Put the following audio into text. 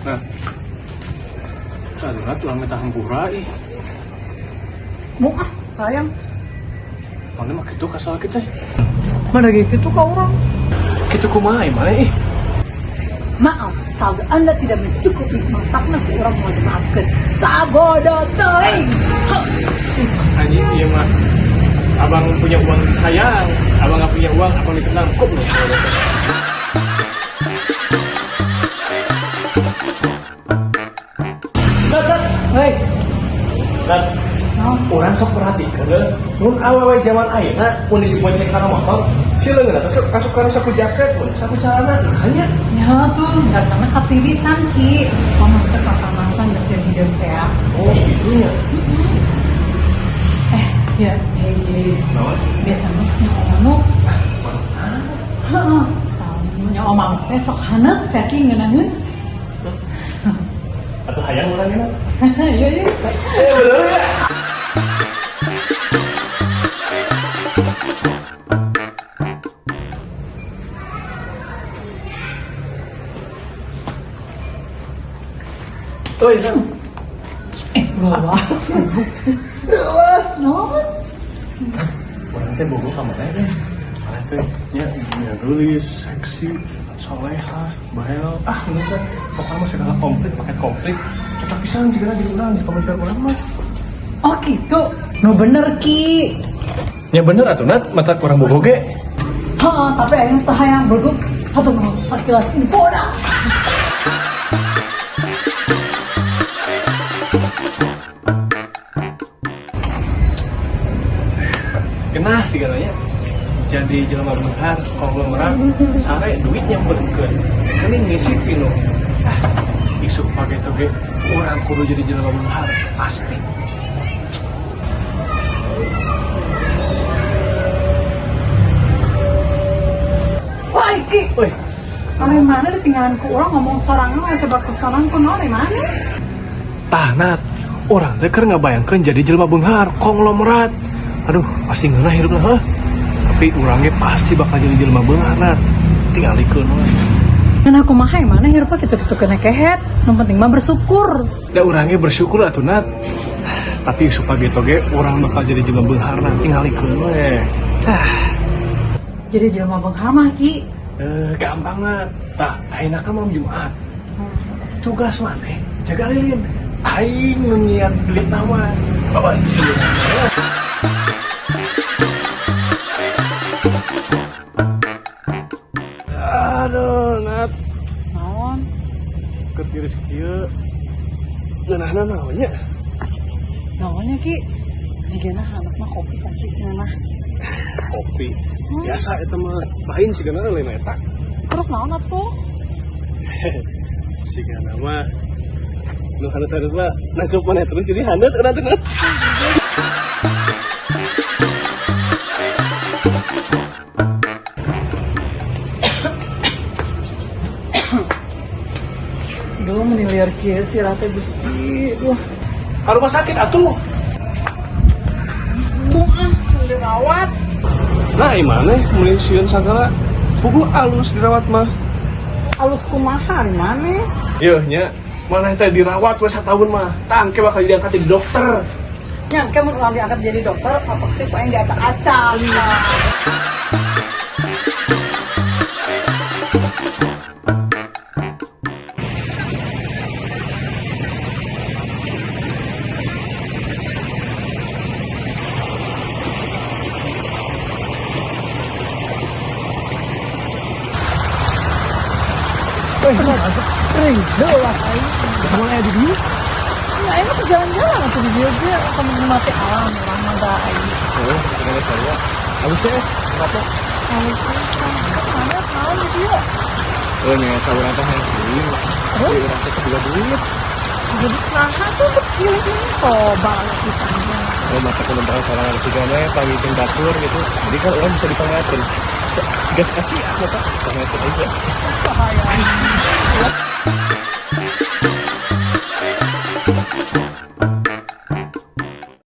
Nah. Aduh, Nat, urang minta hampura ih. Mau ah, sayang. Mana mah kitu kasal kita. Mana gitu ka urang? Kitu kumaha ieu mana ih? Maaf, saldo Anda tidak mencukupi. Matakna ku urang mau dimaafkan. Sabodo teuing. Anjing ieu mah. Abang punya uang disayang, abang nggak punya uang, abang ditendang. Goblok. Nat, Nat. Hei, Nat, naon? urang sok perhatikeun heuh. Mun awewe zaman ayeuna mun dibonceng kana motor, si leungeunna teh sok asup kana saku jaket, mun saku celana, hanya Ya tuh, nggak karena katirisan Ki. Ngomong teh kapanasan geus ya hideung teh ya. Oh, gitu nya. Eh, ya, hei, Naon? biasanya nya omanu, Mana? heeh, nya omang teh sok haneut sia Ki ngeunaheun. Atau hayang urang nya? Iya, iya. Eh, bener ya? Oi, Nat. Eh, gawas. Gawas, naon? Urang teh bogoh ka maneh teh. Maneh teh nya nya geulis, seksi, soleha, bahel. Ah, bener teh. Pokoknya mah segala komplit, paket komplit. Cocok pisan jigana di urang, di komentar urang mah. Oh gitu. Nu bener Ki. Ya bener atuh Nat, mata kurang bogoh ge. Heeh, tapi aing teh hayang berguk atau mau sakilas info dah. Genah sigananya. Jadi jelema beunghar, konglomerat, sare duit nyamperkeun. Geuning ngisi pinuh. Ah, isuk pake toge urang kudu jadi jelema beunghar, pasti. Wah, Ki. Woi, Ari mana ditinggalan ku urang ngomong sorangan coba ke sorangan ku naon ari mana? Tah Nat, urang teh keur ngabayangkeun jadi jelema beunghar, konglomerat. Aduh, pasti ngeunah hidupna heuh. Tapi urang ge pasti bakal jadi jelema beunghar, Nat. Tingalikeun we. Ngeunah kumaha yang mana hirupna kitu-kitu kena kehet. Nu penting mah bersyukur. Da urang ge bersyukur atuh Nat. Tapi isuk pagi toge urang bakal jadi jelema beunghar, Nat. Tingalikeun we. Ah, Jadi jelema beunghar mah Ki. Gampang Nat. Tah, ayeuna kan malam Jumat. Tugas maneh jaga lilin. Aing nu nyian duit nama. Bapak Aduh, Nat. Naon? Keur tiris kieu. Ngeunahna naon nya? Naonnya Ki? Jigana anak mah kopi sakit ngeunah. Kopi. Biasa eta mah lain sigana lain eta. Terus naon atuh? Sigana mah nu haneut-haneut mah nangkep maneh terus jadi haneut urang teh Nat. Duh, meni liar kieu si Rate Gusti. Duh, Ka rumah sakit atuh. embung ah, sieun dirawat. Nah, maneh meuli sieun sagala. Puguh alus dirawat mah. Alus kumaha ari maneh? Yeuh nya, maneh teh dirawat we sataun mah. Tah engke bakal diangkat jadi dokter. Nya, engke mun urang diangkat jadi dokter, apa sih ku aing diacak-acak. Sering, dewas aing. Mulai di dieu. Ya, aing mah jalan-jalan atuh di dieu ge atau menikmati alam urang mah da aing. Oh, kemana saya? Alus ya, kenapa? Alus pisan. Mana naon di dieu? Oh, nya eta urang teh hayang keliling. Terus? Jadi urang teh boga duit. Jadi naha tuh berkeliling ini coba pisannya. Oh, mata penumpang sorangan sigana panggilan batur gitu. Jadi kan orang bisa dipanggilkan. Siga kasih aku tak panggilkan aja. Bahaya.